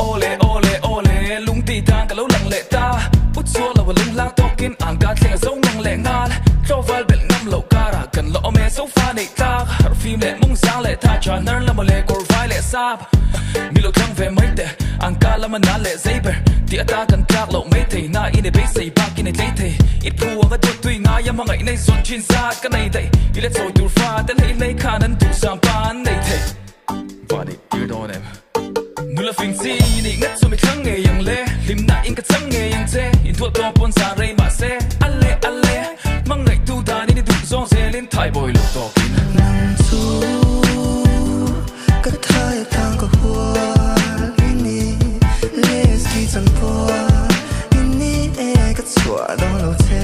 Awle awle awle lung ti tan ka lo lang leh ta U chuan lo a lung hlang tawkin ang ka thleng a zo ngang leh nghal Tlawval belh ngam loh karah kan la awm e sofa neih tlak Harh fim leh mung zang leh tha tha hnar lam awle kawr vai leh sap Mi lo thlang ve mai teh ang ka lama na leh zei ber Tih ata kan tlak loh mai thei na i ni beisei bak i ni tlei thei I phu ang a duat tui ngai a hmangaih nei zawn thin zat ka nei daih I la chawi tur fa te hlei hlei khan an duhsam pa an nei thei. Va nih tir dawn em? Nula fing chi i nih ngat chu mi thlang ngei ang le Hlimna in ka chang ngei ang che In tuah tawng pawn zan rei mah se A le a le Hmangaihtu dan in i duh zawng zel in Thai bawi lo tawk in. Nang chu ka thai atang ka hual i ni Leslie chang pawh i ni e ka chhuah dawn lo che.